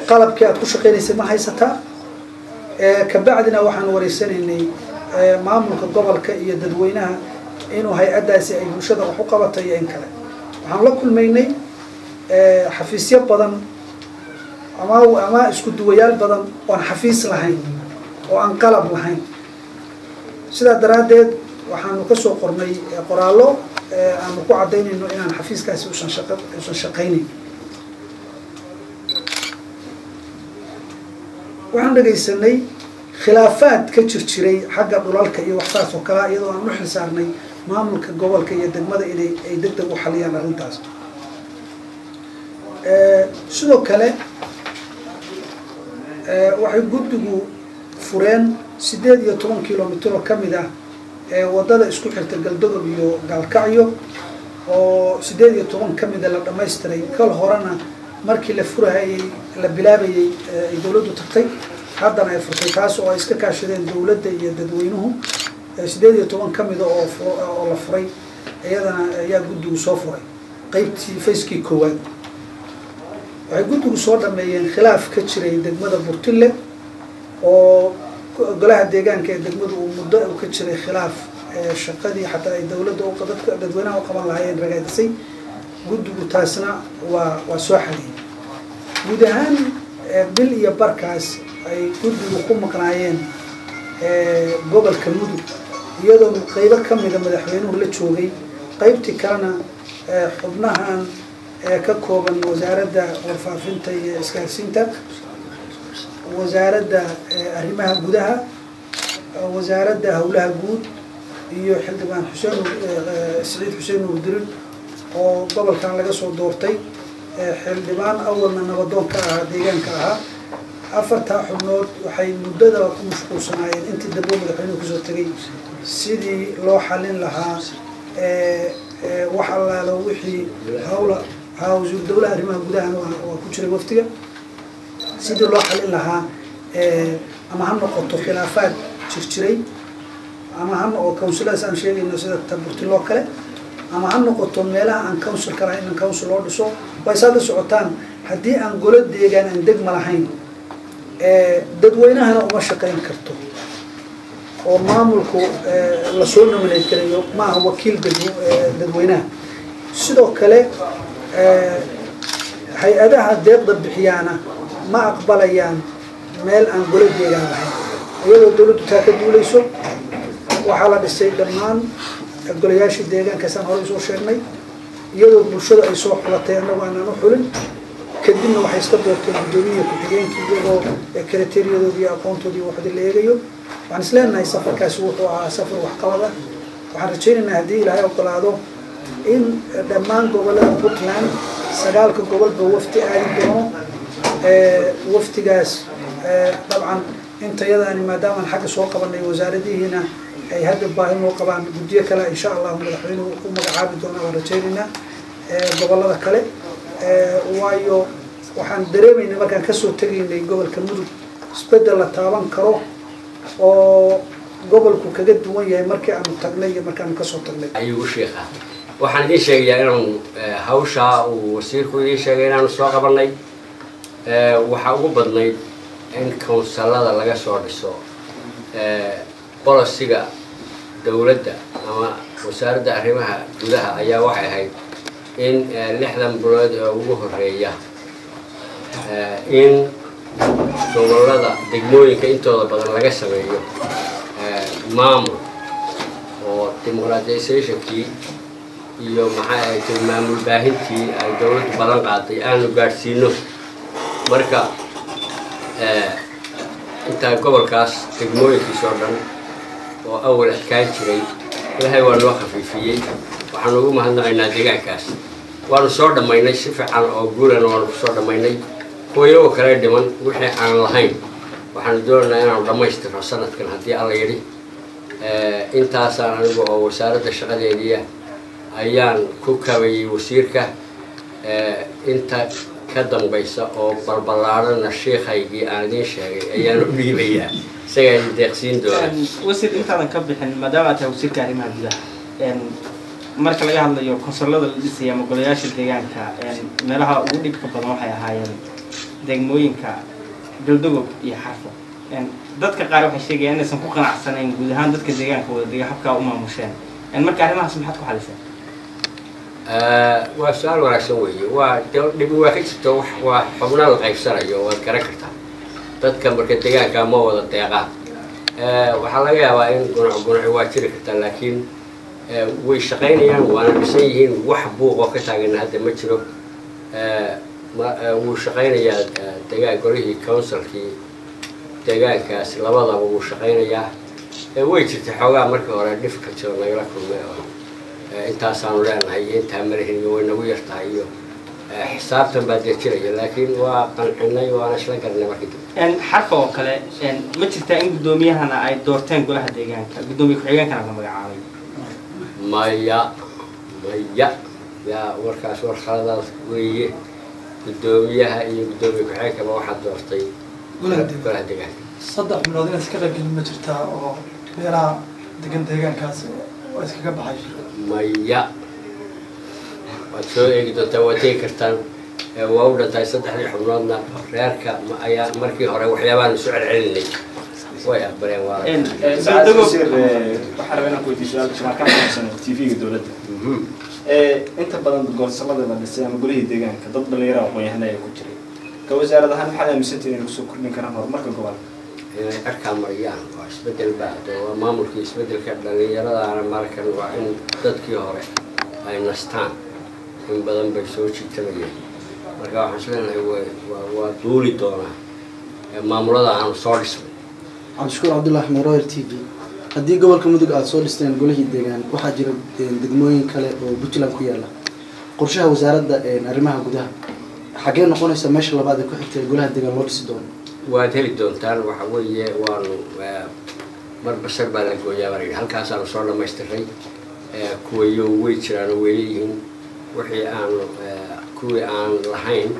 Qalabkii aad ku shaqaynaysay ma haysataa? Kabacdina waxaan wareysanaynay maamulka gobolka iyo dadweynaha inuu hay-addaasi ay bulshada wax u qabatay iyo in kale. Waxaan la kulmaynay xafiisyo badan ama isku duwayaal badan oon xafiis lahayn oo aan qalab lahayn. Sidaa daraaddeed waxaanu kasoo qornay qoraallo aanu ku caddaynayno inaan xafiiskaasi usan shaqaynayn. Waxaan dhegaysanay khilaafaad ka jir jiray xagga dhulalka iyo waxsaas oo kalea, iyadoo aan u xil saarnay maamulka gobolka iyo degmada inay ay deg deg u xaliyaan arrintaas. Sidoo kale waxay guddigu fureen 18 kilomitr oo kamid ah waddada isku xirta Galdogob iyo Gaalkacyo, oo 18 kamida la dhamaystiray. Kal horena markii la furahayey la bilaabayey ay dawladdu tagtay, haddana ay furtay, taas oo ay iska kaashadeen dawladda iyo dadweynuhu. 18 kamida oo la furay iyadana ayaa guddigu soo furay qeybtii facekii koowaad. Waxay guddigu soo dhameeyeen khilaaf ka jiray degmada Burtille, oo golaha deegaanka ee degmadu uu muddo u ka jiray khilaaf shaqadii xataa ay dawladda dadka dadweynaha u qaban lahaayeen ragaadisay. Guddigu taasna waa soo xaliyey. Guud ahaan bil iyo barkaas ay guddigu ku maqnaayeen gobolka Mudug, iyadoo qeybo kamida madaxweynuhu la joogay, qeybtii kalena xubnahan ka kooban wasaaradda warfaafinta iyo isgaarsiinta, wasaaradda arrimaha gudaha, wasaaradda howlaha guud iyo xildhibaan Xuseen Siciid Xuseen Nuurdirin oo gobolkan laga soo doortay, xildhibaan awalna nabadoon ka ahaa deegaanka ahaa. Afartaa xubnood waxay muddadaba ku mashquulsanaayeen intii dambe madaxweynuhu kusoo tegay sidii loo xalin lahaa wax allaalo wixii hawla haa. Wasiiru dawlaha arrimaha gudahana waa ku jiray waftiga, sidii loo xalin lahaa ama ha noqoto khilaafaad jirjiray ama ha noqo counsiladaas aan sheegayno sida Taburtiloo kale, ama ha noqoto meelaha aan councilka lahayn in council loo dhiso. Way saad la socotaan, haddii aan golo deegaan aan degma lahayn, dadweynahana uma shaqayn karto, oo maamulku lasoo nominate garayo maaha wakiil dadweynaha. Sidoo kale hay-adaha deeqda bixiyaana ma aqbalayaan meel aan golo deegaan lahayn. Iyadoo dawladdu taa ka duuleyso, waxaa la dhisay dhammaan golayaashii deegaankaasaan horey soo sheegnay, iyadoo bulshada ay soo xulatay, annagu aanaan u xulin. Kadibna waxay iska doorteen guddoomiyaha ku-xigeenkii, iyagoo criteriadoodii iyo aqoontoodii waxdi la eegayo. Waxaan is leenahay safarkaasi wuxuu ahaa safar waxqabad ah. Waxaan rajaynaynaa haddii Ilaahay ogolaado in dhammaan gobolada Puntland, 9ka gobolba, wafti aadi doono. Waftigaas dabcan intayadaani maadaamaan xagga soo qabanay, wasaaradihiina ay hadda baahi noo qabaan, guddiyo kale insha Allahu madaxweynuhu u magacaabi doona waan rajaynaynaa gobolada kale. Waayo waxaan dareemaynay markaan kasoo tegaynay gobolka Mudug isbeddel la taaban karo oo gobolku kaga duwan yahay markii aanu tagnay iyo markaanu kasoo tagnay. Ayuu sheekha, waxaan idiin sheegayaa inaanu hawshaa uu wasiirku idiin sheegay inaanu soo qabanay. Waxaa ugu badnayd in counsilada laga soo dhiso. Policyga dawladda ama wasaaradda arrimaha gudaha ayaa waxay ahayd in 60 bilood ee ugu horeeya in gobolada degmooyinka intooda badan laga sameeyo maamul, oo democratizationkii iyo maxay ahayd maamul baahintii ay dawladdu ballan qaaday aanu gaadhsiino. Marka intaa gobolkaas degmooyinkiis oo dhan oo awal adkaan jiray Ilaahay waa noo khafiifiyey. Waxaanu ugu mahadnaqaynaa deegaankaas. Waanu soo dhammaynay si fiican oo guulana waanu kusoo dhammaynay. Kuwa iyagoo kale dhiman wixii aan lahayn waxaanu doonaynaa inaanu dhammaystirno sanadkan haddii Alla yidhi. Intaasaan anigu oo wasaaradda shaqadeediya ayaan ku kabayay wasiirka. Inta ka dambaysa oo balballaadhana sheikhaygii aan idiin sheegay ayaan u dhiibayaa, isagaa idin deeqsiin doona. Wasiir, intaadan ka bixin, maadaama aad tahay wasiirka arrimaha gudaha, marka laga hadlayo councilada la dhisaya ama golayaasha deegaanka, meelaha ugu dhibka badan waxay ahaayeen Degmooyinka Galdogob iyo Xarfo, dadka qaar waxay sheegayaan inaysan ku qanacsanayn guud ahaan dadka deegaanka wada dega habkaa u maamusheen. Marka arrimahaas maxaad ku xaliseen? Waa su-aal wanaagsan weeye. Waa dhibi waa ka jirto, waa xubno la qaybsanayo, waad garan kartaa dadka marka deegaanka ma wada deeqaan. Waxaa laga yaabaa in gunac gunaci waa jiri kartaa, laakiin way shaqaynayaan waana dhisan yihiin. Wax buuqoo ka taagan hadda ma jiro. Wuu shaqaynayaa degaan golihii councilkii deegaankaas labadaba wuu shaqaynayaa. Way jirtay xoogaa markii hore difficulty oo nagala kulmay oo intaasaanu leenahay iyo intaa malihin iyo way nagu yartahay iyo xisaabtan baa dee jiraya, laakiin waa qancinay waana isla garanay markii dambe. Xarfa oo kale ma jirtaa in guddoomiyahana ay doorteen golaha deegaanka, guddoomiye ku-xigeenkana la magacaabay? Maya, maya, yaa warkaas war khaladaas weeye. Guddoomiyaha iyo guddoomiye ku-xigeenkaba waxaa doortay golaha deegaanka. 3 bilood inaad iska qaybgelin ma jirtaa oo beelaha degan deegaankaas oo iskaga baxay shirka? Maya, waad soo eegi doontaa, waad tegi kartaan. Waa u dhantahay 3dii xubnoodna reerka ayaa markii hore waxyaabahan isu celcelinay way aqbaleen. Waa Saacad wasiir, waxaan rabaa inaan ku weydiiyo su-aal Jamaal ka xanuunsan TV-ga dowladda. Inta badan gobolsamada la dhisay ama golihii deegaanka dad dhalinyaro aqoon-yahano ayaa ku jiray. Ka wasaarad ahaan maxaad aaminsantihiin inay kusoo kordhin karaan horumarka gobolka? Inay cirkaa mariyaan waa isbedel baa waa maamulkii isbedelka dhalinyaradaana markan waa in dadkii hore ay nastaan, in badan bay soo jiitamayeen. Marka waxaan isleenahay waa duuli doonaa maamulada aanu soo dhisnay. Cabdishakuur Cabdullahi Axmed, Royal TV. Haddii gobolka Mudug aada soo dhisteen golihii deegaan, waxaa jira degmooyin kale oo Puntland ku yaala. Qorshaha wasaaradda arrimaha gudaha xaggee noqonaysa meesha labaad ee ku xigtay golaha deegaan loo dhisi doono? Waad heli doontaan. Waxa weeye waanu mar basar baa la gooyaa baa la yidhi, halkaasaanu soo dhamaystiray. Kuwayo way jiraan oo way leeyihiin wixii aanu kuwii aan lahayn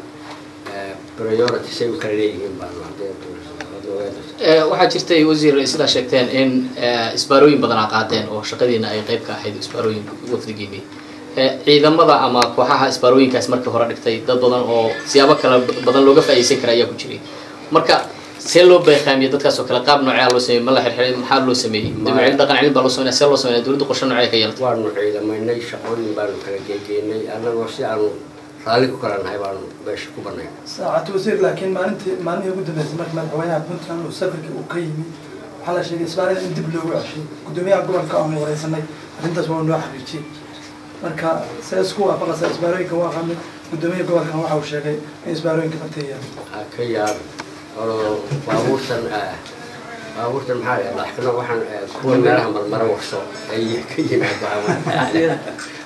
priority say u kala leeyihiin baanu haddee. Waxaa jirtay wasiir, sidaa sheegteen in isbaarooyin badan aa qaadeen oo shaqadiina ay qayb ka ahayd isbaarooyin wafdigiini. Ciidamada ama kooxaha isbaarooyinkaas markii hore dhigtay dad badan oo siyaabo kala badan looga faa'iideysan kara ayaa ku jiray. Marka see loo beeqaamiyey dadkaas oo kale? Qaab noocee loo sameeyey? Ma la xirxiray? Maxaa loo sameeyey? Dib dhaqan celin baa loo sameynaya? See loo sameynaya? Dowladda qorshe noocee ka yeelatay? Waanu ciidamaynay, shaqooyin baanu kala geegeynay, annagoo si aanu raalli ku kala nahay baanu meesha ku banayn. Saacad wasiir, laakiin maalintii maalmihii ugu dambeysay markii madaxweynaha Puntland uu safarkii uu ka yimi waxaa la sheegay isbaarida in dib loogu ceshay. Guddoomiyaha gobolka aanu wareysanay arrintaas waa noo xaqiijiyey. Marka see isku waafaqaysaa? Isbaarooyinka waa qamid, guddoomiyaha gobolkan waxa uu sheegay in isbaarooyinka bartayaan. Ha ka yaab oo baabuurtan baabuurtan maxaa la dhahdaa waxaan kuwa meelaha marmara warso ay ka yimaado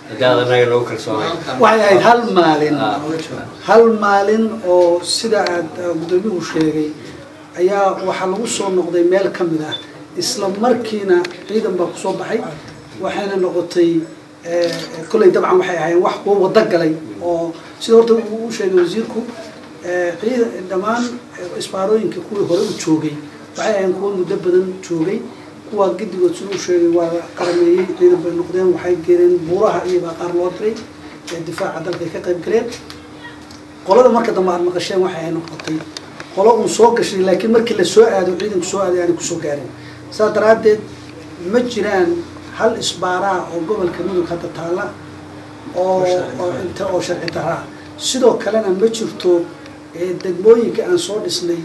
haddaad annaga noogu kalsoonay. Waxay ahayd hal maalin, hal maalin oo sida aad guddoomiyuhu sheegay ayaa waxaa lagu soo noqday meel ka mid ah, isla markiina ciidan baa kusoo baxay. Waxayna noqotay kolley dabcan waxay ahaayeen wax kuwa wado galay oo sida horta uu sheegay wasiirku, ciidan dhammaan isbaarooyinka kuwii hore u joogay waxay ahaayeen kuwa muddo badan joogay. Kuwa giddigood siduu u sheegay waa la qarameeyey, ciidan bay noqdeen, waxay geereen buuraha iyo baa qaar loo diray difaaca dalkay ka qayb galeen. Qolada marka dambe aad maqasheen waxay noqotay qolo uun soo gashay, laakiin markii la soo aado ciidanku soo aaday aanay kusoo gaarin. Saas daraaddeed ma jiraan hal isbaaraa oo gobolka Mudug hadda taalla oo inta oo sharci darra ah. Sidoo kalena ma jirto degmooyinka aan soo dhisnay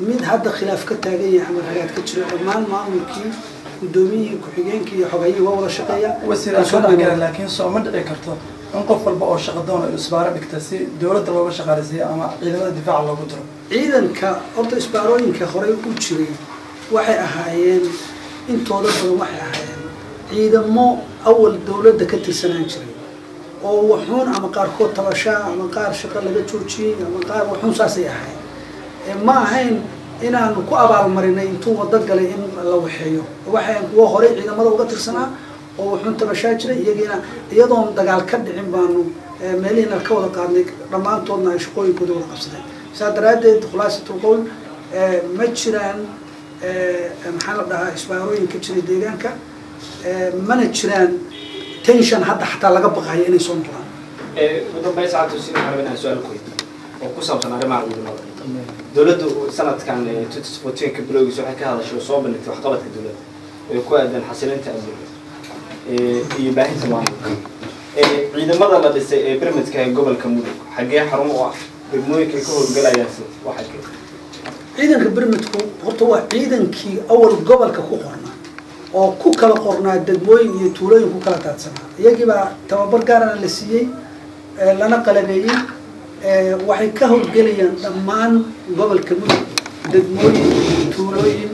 mid hadda khilaaf ka taagan yahay ama ragaad ka jiro. Dhammaan maamulkii, guddoomiyihii, ku-xigeenkii iyo xogayihii waa wada shaqeeya. Wasiir, aan soo dhexgalay, laakiin soo ma dhici karto in qof walba oo shaqo doona isbaaro dhigta si dowladda looga shaqaaleysiiyo ama ciidamada difaaca loogu diro? Ciidanka horta isbaarooyinka horey u jiray waxay ahaayeen intooda badan waxay ahaayeen ciidamo awal dowladda ka tirsanaan jiray oo waxuun ama qaarkood tabashaa ama qaar shaqo laga joojiyey ama qaar waxuun saasay ahaayeen. Ma ahayn inaanu ku abaalmarinay intuu wado galay in la waxeeyo. Waxay ahayn kuwo horey ciidamada uga tirsanaa oo waxuun tabashaa jiray, iyagiina iyadoon dagaal ka dhicin baanu meelihiina ka wada qaadnay, dhammaantoodna ay shaqooyinkooda wada qabsadeen. Saas daraaddeed khulaasatul qowl, ma jiraan maxaa la dhahaa isbaarooyin ka jiray deegaanka, mana jiraan tension hadda xataa laga baqayo inay soo noqdaan. Ugu dambeyn, saacad wasiir, waxaan rabaa inaan su-aal ku weydiiyo oo ku saabsan arrimaha ciidamada. Dowladdu sanadkan 2014ka bilowgiisa waxay ka hadashay oo soo bandhigtay waxqabadka dowladda ee ku aadan xasilinta amniga iyo baahinta maamulka. Ciidamada la dhisay ee birmidka ee gobolka Mudug xaggee xarun u ah, degmooyinka ay ka howlgalayaan waxa kee? Ciidanka birmidku horta waa ciidankii awal gobolka ku qornaa oo ku kala qornaa degmooyin iyo tuulooyin ku kala daadsanaa. Iyagii baa tababar gaarana la siiyey, lana qalabeeyey. Waxay ka howlgelayaan dhammaan gobolka Mudug, degmooyin, tuulooyin,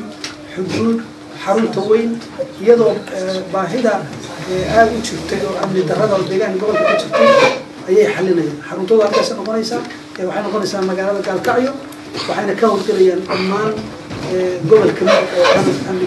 xuduud, xarunta weyn, iyadoo baahida aada u jirtay oo amni darrada oo deegaanka gobolka ka jirtay ayay xalinayaan. Xaruntooda halkaas noqonaysaa, waxay noqonaysaa magaalada Gaalkacyo, waxayna ka howlgelayaan dhammaan gobolka Mudug oo dhan amni.